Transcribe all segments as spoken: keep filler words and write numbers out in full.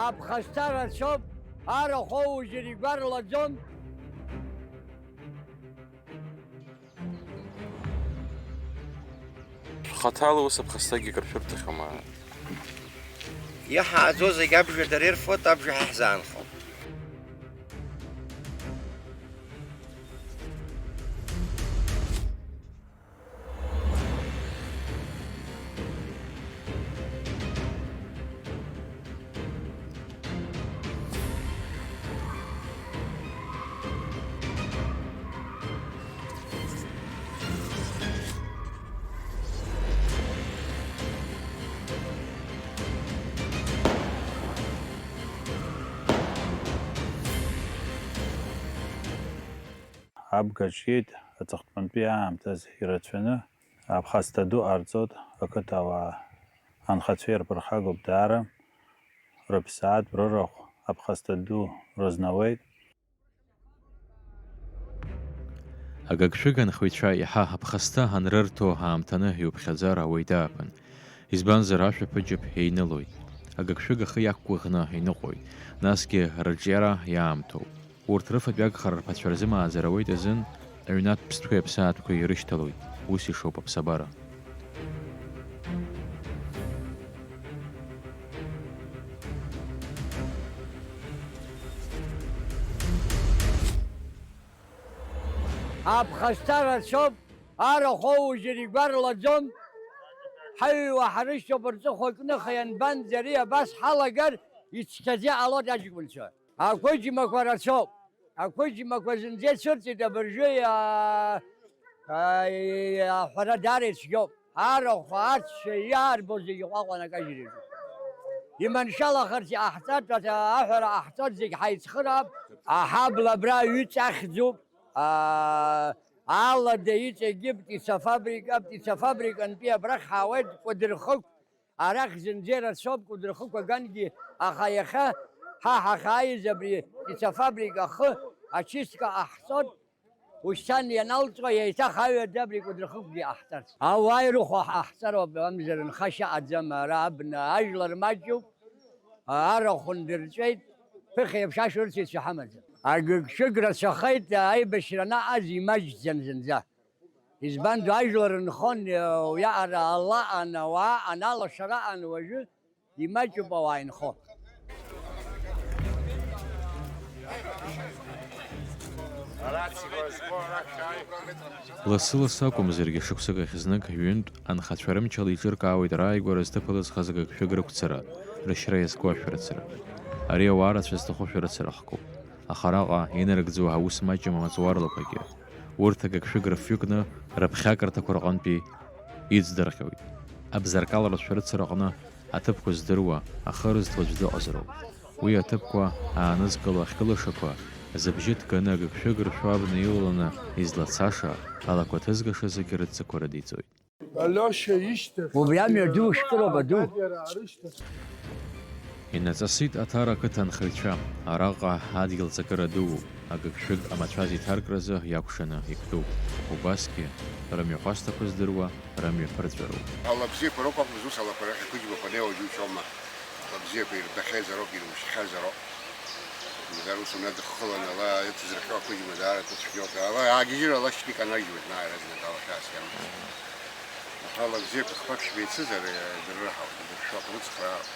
Аԥхасҭа рацәоуп, арахә оужьыр игәарлаӡом. Хаҭала ус аԥхасҭагьы акыр шәырҭахьоума? Иҳааӡо зегь абжа дара ирфоит, абжа ҳа ҳзаанхом. Абга ҿиеит аҵыхәтәантәи аамҭазы ирацәаны. Аԥхасҭа ду ҟарҵоит ақыҭауаа. Анхацәа ирԥырхагоуп даара, рыԥсаатә, рырахә аԥхасҭа ду рызнауеит. Агыгшәыг анхаҩцәа еиҳа аԥхасҭа анрырҭо аамҭаны иуԥхьаӡар ауеит ааԥын. Избанзар, ашәаԥыџьаԥ еинылоит. Агыгшәыг ахы иақәгәыӷны иныҟәоит, насгьы рыҿиара иаамҭоуп. Урҭ рыфатәи агхара рԥацәа рзымааӡар ауеит азын, аҩнатә ԥстәқәеи аԥсаатәқәеи ирышьҭалоит, ус ишоуп аԥсабара. Аԥхасҭа рацәоуп, арахә оужьыр игәарлаӡом, ҳаҩуа ҳарышьҭоуп рҵыхәа кныха, ианбанӡари абас ҳалагар, ицқьаӡа иҟалоит аҷкәынцәа. Ақәыџьмақәа рацәоуп. Ақәыџьмақәа зынӡа ицәырҵит абыржәы, иа-, аҳәара даара ицәгьоуп. Арахә, ацәа иаарбо зегьы ҟәаҟәа анакажьра иаҿуп. Иманшәалахарц иҟаҳҵартә, аҳәара ҟаҳҵоит, зегь ҳаицхыраап. Аҳабла абра аҩы ҵахьӡуп. Аа, алада иҵегьы птицефабрика, птицефабрикантәи абрахь ҳаауеит, Кәыдырхықә. Арахь зынӡа ирацәоуп Кәыдырхықә агангьы, аха иахьа ҳа ҳахьааиз абри птицефабрика ахы ачистка ҟаҳҵоит, ушьҭан ианалҵуа еиҭах аҩада абри Кәыдырхықәгьы ҟаҳҵарц. Ауаа ирыхәо ҳаҳҵароуп, мамзар нхашьа ыҟаӡам, ара абна ажәлар маҷуп, арахә ндырҵәеит, ԥыхьа еиԥш ашәарыцаҩцәа ҳамаӡам. Агыгшәыг рацәахеит, аибашьра анаҟаз имаҷӡан зынӡа. Избанду, ажәлар нхон, уиаҟара алаҟан, ауаа аналашара аан, уажәы имаҷуп ауаа инхо. Лассы-лассы акәымзаргьы, шықәсык ахь знык, ҩынтә анхацәа рымчала еиҿыркаауеит рааигәара зҭыԥ алызхыз агыгшәыг рықәцара, рышьра иазку ашәарыцара. Ари ауаа рацәа зҭаху шәарыцарахқәоуп. Аха араҟа инарыгӡо аус маҷым амаҵуарлақәагьы. Урҭ агыгшәыг рыфҩы кны, рыԥхьакырҭақәа рҟынтәи иҵдырҟьоит. Абзаркаларатә шәарыцара аҟны аҭыԥқәа здыруа, ахы рызҭо аӡә дыҟазароуп. Уи аҭыԥқәа аанызкыло ахьгылашақәа, зыбжьы ҭганы агыгшәыг ршәо абна илаланы излацаша, алақәа ҭызгаша зегьы рыццакуа рыдиҵоит. Алиоша ишьҭахь. Убри амҩа ду шәкыроуп, аду. Инаҵысит Аҭара ақыҭа анхаҩцәа, араҟа адгьыл ҵакыра дууп, агыгшәыг амацәаз иҭаркразы иакәшаны иктәуп. Убасгьы, рымҩахәасҭақәа здыруа, рымҩа ԥырҵәароуп. Ала бзиақәа роуп, акәымзар, ус алақәа рахь ақәыџьмақәа неиуа џьушьома. Ала бзиақәа ирбахьазароуп, ирушьхьазароуп. Мамзар ус унадыххылан, ала иҭзырхьо ақәыџьма даара ҭыцәгьоуп. Ала аагьежьыр, ала шьҭа иканажьуеит, наҟ иаразнак ала хьаас иамоуп. Аха ала бзиақәа хԥа-ԥшьба еицызар, дырраҳауп, идыршәо аҟрыцхраара.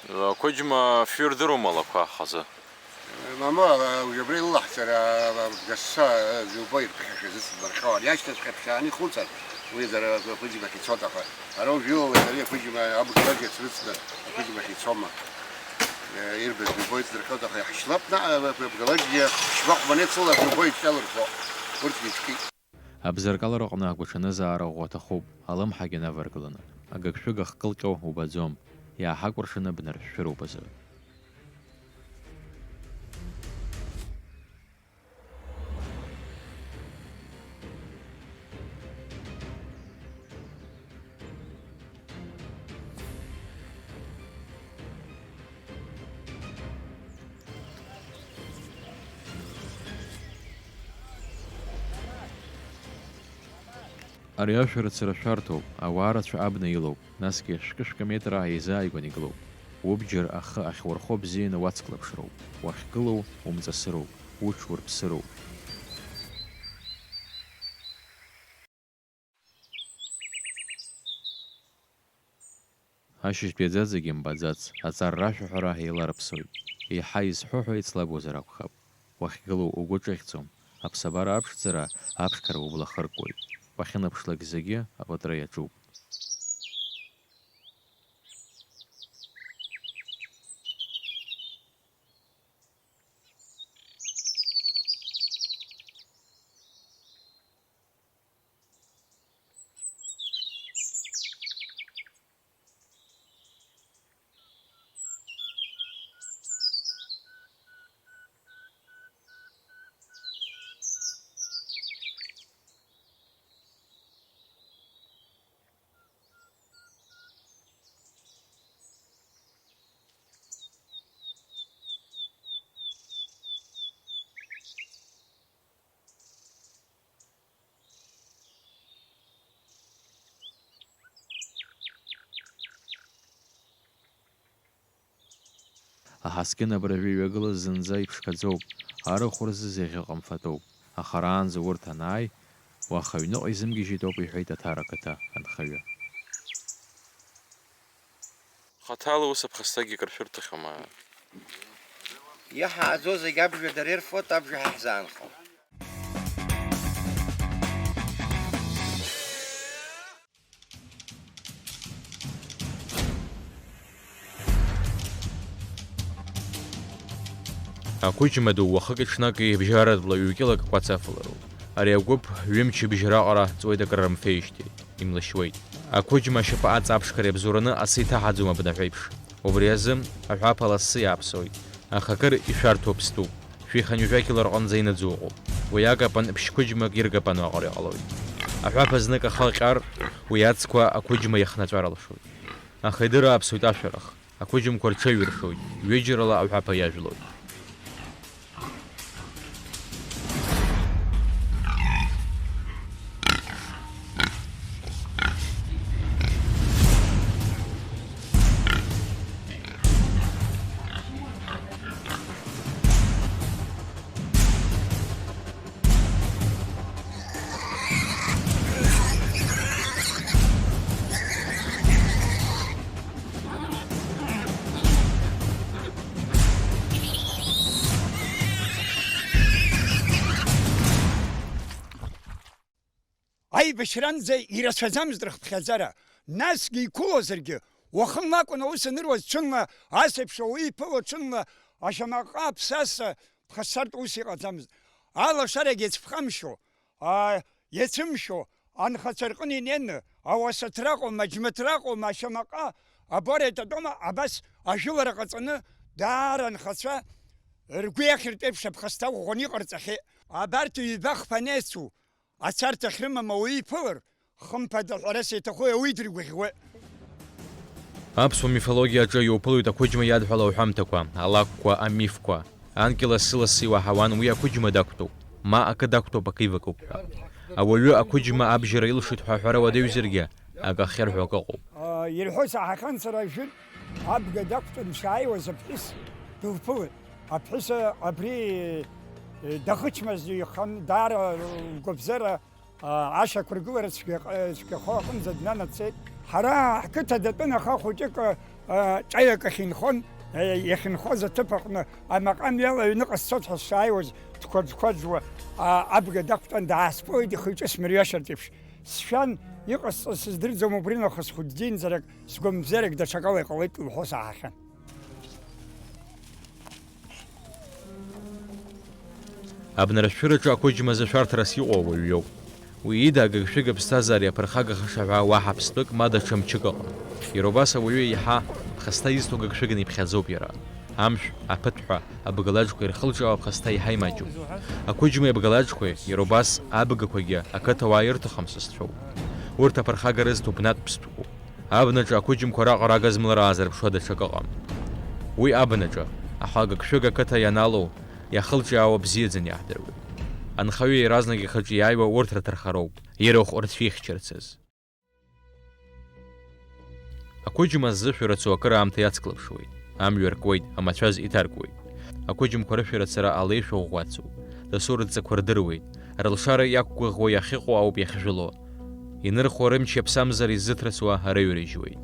Ақәыџьма фҩы рдыруама алақәа хазы? Мамоу, ала уажә абра илылаҳҵар, ала Гасса, Зубаи рԥхьашәа зыцлабархьоу, ари ашьҭахьҵәҟьа ԥшьааны ихуҵар, уи дара ақәыџьмахь ицоит, аха ара уажә илалеит ари ақәыџьма, абгалаџь ацрыҵны ақәыџьмахь ицома? Ирбаз Зубаи дырхьоит, аха иаҳшьлап наҟ, абгалаџьгьы ԥшьба-хәба анеицылалак, Зубаи иҿалырхо, урҭгьы иҿкит. Абзаркалараҟны агәаҽанызаара ӷәӷәа аҭахуп, алымҳагьы наваргыланы. Агыгшәыг ахкылҟьо убаӡом, иааҳакәыршаны бнаршәшәыроуп азы. Ари ашәарыцара шәарҭоуп, ауаа рацәа абна илоуп, насгьы шәкы-шәкы метра еизааигәаны игылоуп. Убџьар ахы ахьурхо бзианы уацклаԥшроуп, уахьгылоу умҵасыроуп, уҽурԥсыроуп. Ашьыжьтәи аӡаӡагьы мбаӡац, аҵар рашәаҳәара еиларыԥсоит. Еиҳа изҳәо ҳәа ицлабуазар акәхап. Уахьгылоу угәы ҿыӷьӡом, аԥсабара аԥшӡара аԥшқара убла хыркуеит. Уахьынаԥшлак зегьы апатра иаҿуп. Аҳаскьын абыржәы иҩагылаз зынӡа иԥшқаӡоуп, арахә рзы зегь ыҟам фатәуп, аха араанӡа урҭ анааи, уаха аҩныҟа изымгьежьит ауп, иҳәеит Аҭара ақыҭа анхаҩы. Хаҭала ус аԥхасҭагьы акыр шәырҭахьоума? Иҳааӡо зегь абжа дара ирфоит, абжа ҳа ҳзаанхом. Ақәыџьма ду уахыки ҽнаки бжьаратәла ҩ-кьылак кәац афалароуп. Ари агәыԥ ҩымчыбжь раҟара ҵуеит акрырымфеижьҭеи, имлашьуеит. Ақәыџьма ашьапы аҵаԥшқара иабзоураны асы иҭаҳаӡом абнаҳәеиԥш. Убри азы аҳәаԥа лассы иааԥсоит, аха акыр ишәарҭоу ԥстәуп. Шәиханҩажәа кьыла рҟынӡа инаӡоу ыҟоуп. Уи акапан ԥшьқәыџьмак иркапану аҟара иҟалоит. Аҳәаԥа знык ахы аҟьар, уи ацқәа ақәыџьма иахнаҵәар алшоит. Аха идырааԥсоит ашәарах. Ақәыџьмқәа рҽаҩыршоит, ҩыџьарала аҳәаԥа иажәлоит. Аибашьранӡа ирацәаӡамызт рыхԥхьаӡара, насгьы иқәылозаргьы, уахынла акәын аус аныруаз, ҽынла асеиԥш ауаҩы иԥыло, ҽынла ашьамаҟа аԥсаса ԥхасҭартә ус иҟаӡамызт. Алашарагь иацәԥхамшьо, аа, иацәымшәо, анхацәа рҟны инеины, ауасаҭраҟоума, аџьмаҭраҟоума, ашьамаҟа, абора иататома, абас ажәылара ҟаҵаны, даара анхацәа ргәы иахьыртә еиԥш аԥхасҭа ӷәӷәаны иҟарҵахьеит. Абарҭ ҩба-хԥа анеицу, ацарҭа ахьрымам ауаҩы иԥылар, хымԥада, ҳәарас иаҭаху ауаҩы дыргәаӷьуеит. Аԥсуа мифологиа аҿы иуԥылоит ақәыџьма иадҳәалоу аҳәамҭақәа, алакәқәа, амифқәа. Анкьа лассы-лассы иуаҳауан уи ақәыџьма дақәтәоуп, ма акы дақәтәоуп, акы ивакуп ҳәа. Ауаҩы ақәыџьма абжьара илшоит ҳәа аҳәара уадаҩзаргьы, акы ахьырҳәо акы ыҟоуп. Ирҳәо саҳахьан сара, жәытә абга дақәтәан дшааиуаз аԥҳәыс дылԥылеит. Аԥҳәыс абри, дахычмазаҩхан, даара лгәабзиара, ашьақәыргылара цәгьаҟ-, цәгьахо аҟынӡа днанацеит. Ҳара ҳқыҭа датәын, аха хәыҷык, ҿаҩак ахь инхон, иахьынхоз аҭыԥ аҟны амаҟа мҩала аҩныҟа сцоит ҳәа сшааиуаз, дқәаџ-қәаџуа, абга дақәтәан даасԥылеит, ихы-иҿы смырҩашартә еиԥш. Сшәан, иҟасҵаз сыздырӡом, убри нахыс хәыҷ-ӡынӡарак, сгәамбзиарак даҽакала иҟалеит лҳәо саҳахьан. Абнаршәыраҿы ақәыџьмазы шәарҭарас иҟоу ауаҩ иоуп. Уи ида агыгшәыг аԥсҭазаареи аԥырхагахаша ҳәа уаҳа ԥстәык ма даҽа мчык ыҟам. Иара убас ауаҩы еиҳа ԥхасҭа изҭо гыгшәыгны иԥхьаӡоуп иара. Амшә, аԥыҭҳәа, абгалаџқәа ирхылҿиаау аԥхасҭа еиҳа имаҷуп. Ақәыџьмеи абгалаџқәеи, иара убас абгақәагьы ақыҭауаа ирҭахым сасцәоуп. Урҭ аԥырхага рызҭо бнатә ԥстәқәоуп. Абнаҿы ақәыџьмқәа раҟара агызмалра аазырԥшуа даҽакы ыҟам. Уи абнаҿы, аха агыгшәыг ақыҭа ианалоу, иахылҿиаауа бзиаӡаны иаҳдыруеит. Анхаҩы иаразнак ихаҿы иааиуа урҭ рыҭархароуп, ирахә рцәихьчарцаз. Ақәыџьма ззышәарацу акыраамҭа иацклаԥшуеит, амҩа ркуеит, амацәаз иҭаркуеит. Ақәыџьмқәа рышәарацара алеишәа ӷәӷәацуп, дасу рыдҵақәа рдыруеит, рылшара иақәгәыӷуа иахьыҟоу ауп иахьжәыло. Инырхуа рымч иаԥсамзар изыҭрысуа рыҩрыжьуеит.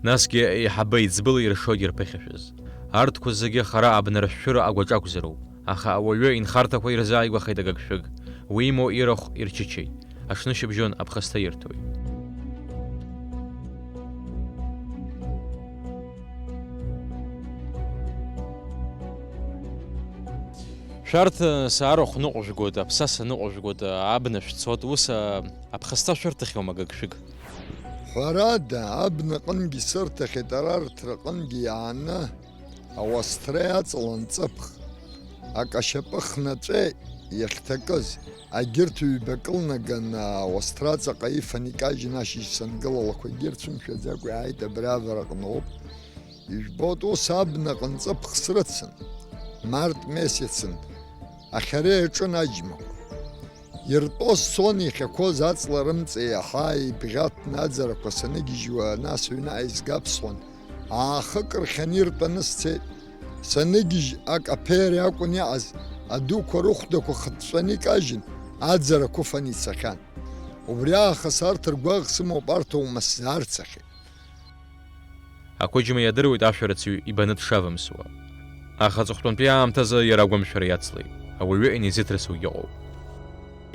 Насгьы еиҳабы еиҵбыла иршоит ирԥыхьашәаз. Арҭқәа зегьы хара абнаршәшәыра агәаҿ акәзароуп, аха ауаҩы инхарҭақәа ирзааигәахеит агыгшәыг, уимоу ирахә ирчычеит, аҽнышьыбжьон аԥхасҭа ирҭоит. Шәарҭ, саарахә ныҟәыжәгоит, аԥсаса ныҟәыжәгоит, абна шәцоит, ус, а, аԥхасҭа шәырҭахьоума агыгшәыг? Ҳәарада, абнаҟынгьы сырҭахьеит, арарҭраҟынгьы иааны ауасҭра иаҵалан ҵыԥх, акашьапы хнаҵәа иахьҭакыз, агьырҭ ҩбак ылнаганы ауасҭра аҵаҟа ифан икажьын, ашьыжь сангылалақәагьы ирцәымшәаӡакәа иааит, абри авараҟны ауп. Ижәбоит, ус абнаҟынтә ҵыԥх срыцын, март месецын, ахьара иаҿын аџьмақәа. Иртәоз цон, иахьақәоз аҵла рымҵа иаҳа ибӷьаҭны аӡарақәа саныгьежьуа, нас аҩны ааизгап сҳәон. Аахык рхианы иртәаны сцеит. Саныгьежь, акаԥеиара акәын иҟаз, адуқәа рыхәдақәа хыҵәҵәаны икажьын, аӡарақәа ыфаны ицахьан. Убри аахыс арҭ ргәаӷ сымоуп, арҭ оума сзаарцахьеит. Ақәыџьма иадыруеит ашәарыцаҩ ибаны дшавымсуа. Аха аҵыхәтәантәи аамҭазы иара агәамшәара иацлеит, ауаҩы инеизыҭрысуагьы ыҟоуп.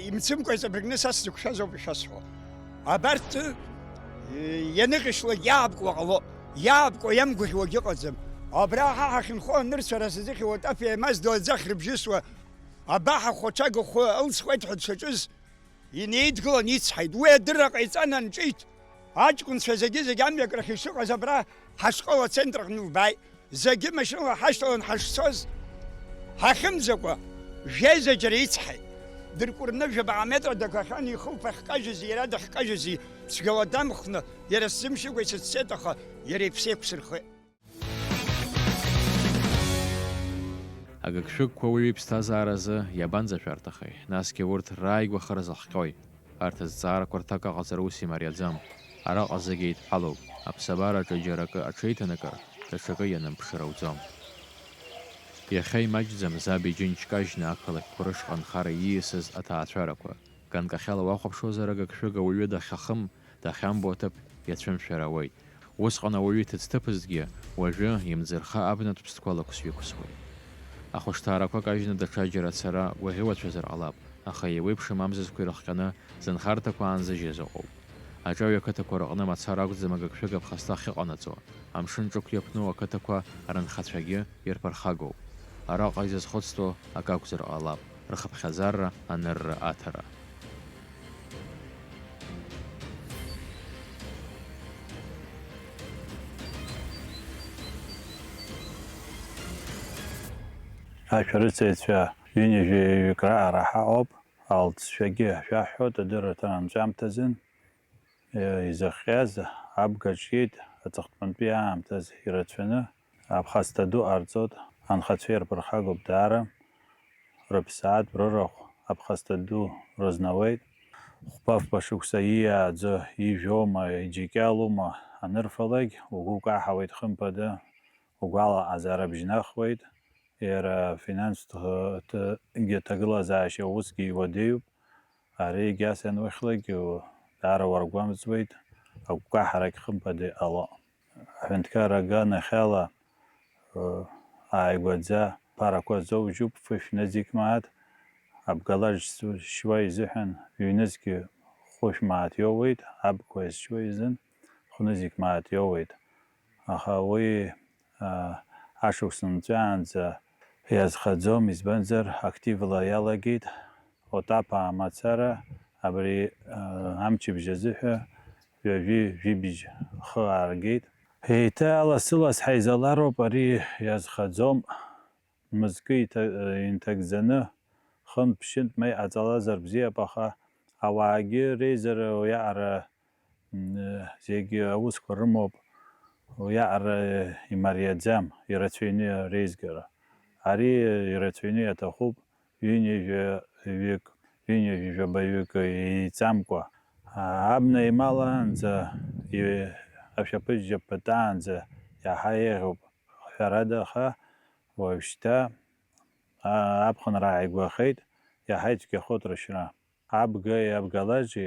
Имцымкәа иҵабыргны са сзықәшәаз ауп ишәасҳәо. Абарҭ, э, ианыҟьышлак иаапкуа ҟало, иаапкуа иамгәаӷьуагьы ыҟаӡам. Абра ҳа ҳахьынхо анырцәара азы зыхьуа атаф еимаз ду аӡахь рыбжьысуа, абаҳа хәаҽага хәы ылҵхуеит ҳәа дшаҿыз, инеидгылан ицҳаит. Уи адырра ҟаиҵан анҿиҭ, аҷкәынцәа зегьы-зегь амҩак рахь ишыҟаз абра ҳашкол ацентр аҟны илбааит. Зегьы машьынала ҳашьҭалан ҳашцоз, ҳахьымӡакәа, жәеиза џьара ицҳаит. Дыркәырны жәабаҟа метра дагахьан, ихылԥа ахькажьыз, иара дахькажьыз, цәгьала дамхны, иара сзымшьыкәа исыцәцеит, аха иара иԥсы еиқәсырхеит. Агыгшәыгқәа уаҩы иԥсҭазааразы иабанӡашәарҭахеи? Насгьы урҭ рааигәахара зыхҟьои? Арҭ азҵаарақәа рҭак аҟаҵара ус имариаӡам. Араҟа зегь еидҳәалоуп, аԥсабараҿы џьара акы аҽеиҭанакыр, даҽакы ианымԥшыр ауӡом. Иахьа имаҷӡам Заби Џьынџь кажьны ақалақьқәа рышҟа анхара ииасыз аҭаацәарақәа. Ганкахьала уахәаԥшуазар, агыгшәыг ауаҩы дахьахым, дахьамбо аҭыԥ иацәымшәар ауеит. Усҟан ауаҩы иҭыӡ-ҭыԥызҭгьы, уажәы имӡырха абнатә ԥстәқәа лықәс-ҩықәсуеит. Ахәышҭаарақәа кажьны даҽаџьара ацара гәаӷьуацәазар ҟалап, аха еиуеиԥшым амзызқәа ирыхҟьаны зынхарҭақәа аанзыжьыз ыҟоуп. Аҿаҩ ақыҭақәа рыҟны мацара акәӡам агыгшәыг аԥхасҭа ахьыҟанаҵо, амшын ҿықә иаԥну ақыҭақәа рынхацәагьы ирԥырхагоуп. Араҟа изызхәыцтәу акы акәзар ҟалап, рхыԥхьаӡара, анырра аҭара. Ашәарыцаҩцәа ҩынҩажәаҩык раҟара ҳаҟоуп, алҵшәагьы шәаҳҳәоит адырраҭара анҵәамҭазын. Изыхҟьаз абгаҿ иеит аҵыхәтәантәи аамҭаз ирацәаны аԥхасҭа ду ҟарҵоит, анхацәа ирԥырхагоуп даара, рыԥсаатә, рырахә аԥхасҭа ду рызнауеит. Хәба-фба шықәса ииааӡо ижәоума, иџьакьалума анырфалак, угәы каҳауеит, хымԥада, угәалаҟазаара бжьнахуеит, иара афинанстә ҭ-, ҭ-, гьы ҭагылазаашьа усгьы иуадаҩуп. Ари егьас ианухьлак, даара уаргәамҵуеит, агәкаҳарагь хымԥада иҟало. Аҳәынҭқарра аганахьала, ы, ааигәаӡа ԥарақәа зоужьуп, фышә нызқь мааҭ, абгалаџ шьуа изыҳәан ҩнызқь хәышә мааҭ иоуеит, абқәа зшьуа изын хәнызқь мааҭ иоуеит. Аха уи, а, ашықәс нҵәаанӡа иазхаӡом, избанзар, активла иалагеит. Отаԥаа мацара абри, а, амчыбжь азыҳәа ҩажәи жәибжь хы ааргеит. Еиҭа аласылас ҳаизалароуп, ари иазхаӡом. Мызкы иҭа-, инҭагӡаны, хынтә-ԥшьынтә ма иҟаҵалазар бзиап, аха ауаагьы реизара уиаҟара, м, зегьы аусқәа рымоуп, уиаҟара имариаӡам, ирацәаҩны реизгара. Ари ирацәаҩны иаҭахуп, ҩынҩажәаҩык, ҩынҩажәижәабаҩык еиҵамкәа. Абна ималаанӡа и-, Ашәаԥыџьаԥ патаанӡа иаҳа еиӷьуп, ҳәарада, аха уажәшьҭа, аа, аԥхынра ааигәахеит, иаҳа ицәгьахоит рышьра. Абгеи абгалаџи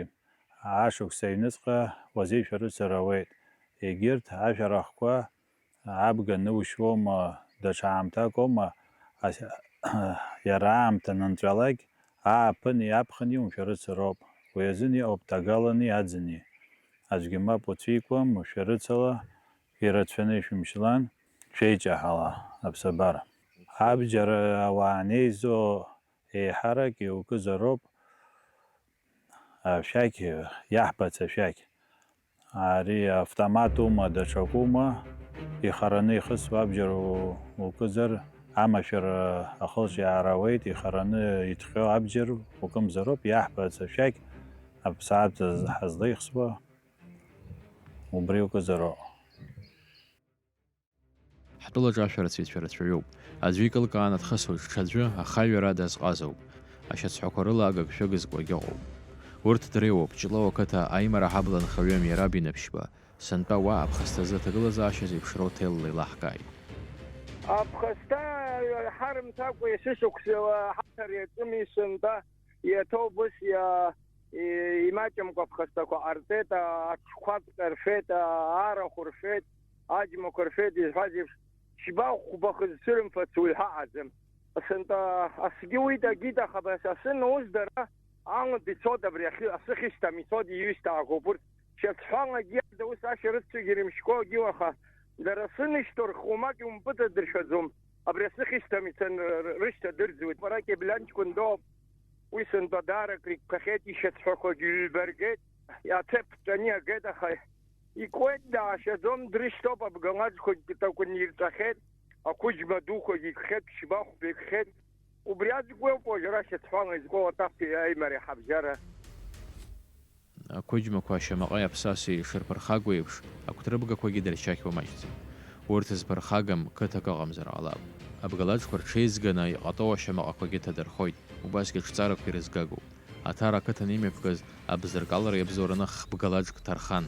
ашықәс аҩныҵҟа уазеишәарыцара ауеит. Егьырҭ ашәарахқәа абга нушьуоума, даҽа аамҭак аума, ас-, иара аамҭа анынҵәалак, ааԥыни аԥхыни умшәарыцароуп. Уи азын иҟоуп ҭагалани аӡыни. Аӡәгьы мап уцәикуам, ушәарыцала ирацәаны ишәымшьлан, шәеиҷаҳала, аԥсабара. Абџьар ауаа анеизо еиҳарак иукызароуп ашәақь, иаҳбац ашәақь. Ари автоматума, даҽакума, ихараны ихысуа абџьар у-, укызар, амашәыр ахылҿиаара ауеит, ихараны иҭҟьо абџьар укымзароуп, иаҳбац ашәақь, аԥсаатә ҳазлеихсуа, убри укызароуп. Ҳтәылаҿы ашәарыцаҩцәа рацәаҩуп. Аӡәы икылкааны дхысуеит, ҽаӡәы ахаҩара дазҟазоуп. Ашьацҳәақәа рыла агыгшәыг зкуагьы ыҟоуп. Урҭ дреиуоуп, Ҷлоу ақыҭа аимара ҳабла анхаҩы Мираб Инаԥшьба, сынтәа уа аԥхасҭазы аҭагылазаашьа зеиԥшроу ҭелла илаҳкааит. Аԥхасҭа ҳарымҭакәа есышықәсала ҳаҭар иаҿыми сынтәа. Иаҭоубыс иа-, и-, имаҷымкәа аԥхасҭақәа ҟарҵеит, а-, аҽқәа ҵәҟьа рфеит, а-, арахә рфеит, аџьмақәа рфеит, изҳәаз еиԥш, ԥшьба хәба хызцәырымфац уаҩ ҳаҟаӡам. Сынтәа асгьы уит агит, аха абас асы наус дара аҟынтә ицоит, абри ахьы-, асы хьышьҭам ицоит, иҩышьҭаагоуп урҭ. Шьацҳәалагьы иарда ус ашьа рыццәагьы ирымшьқәоугьы уаха, дара сынышьҭоу рхы уамак иумпыҵадыршәаӡом, абри асы хьышьҭам ицан р-, р-, рышьҭа дырӡуеит. Бара Кьеблан ҷкәындоуп. Уи сынтәа даара крикқәахьеит, ишьацҳәақәагьы ҩба ргеит, аҭыԥ ҵәаны иагеит, аха икуеит, даашьаӡом, дрышьҭоуп, абгалаџқәагь такәын ирҵәахьеит, ақәыџьма дуқәагь икхьеит, ԥшьба хәба икхьеит. Убри аӡәк уеуп уажәы ара шьацҳәала изку атафи аимареи ҳабжьара. Ақәыџьмақәа ашьамаҟеи аԥсасеи шырԥырхагоу еиԥш, ақәҭрыбгақәагьы дырчақьуа маҷӡам. Урҭ зԥырхагам қыҭак ыҟамзар ҟалап. Абгалаџқәа рҽеизганы иҟатоу ашьамаҟақәагьы ҭадырхоит, убасгьы ҽҵарақәа ирызгагоуп. Аҭара ақыҭан имҩаԥгаз абзыркалара иабзоураны хбгалаџк ҭархан.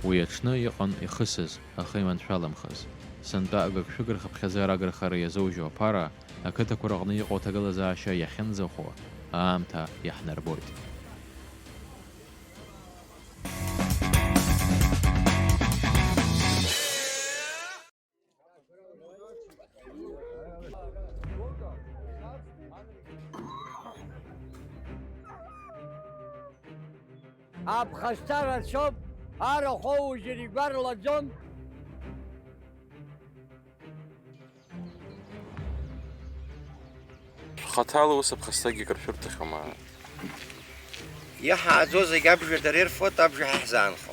Уи аҽны иҟан ихысыз, аха иманшәаламхаз. Сынтәа агыгшәыг рхыԥхьаӡара агырхара иазоужьу аԥара, ақыҭақәа рыҟны иҟоу аҭагылазаашьа иахьынӡахәо аамҭа иаҳнарбоит. Аԥхасҭа рацәоуп, арахә оужьыр игәарлаӡом. Шәхаҭала ус аԥхасҭагьы акыр шәырҭахьоума? Иҳааӡо зегь абжа дара ирфоит, абжа ҳа ҳзаанхо.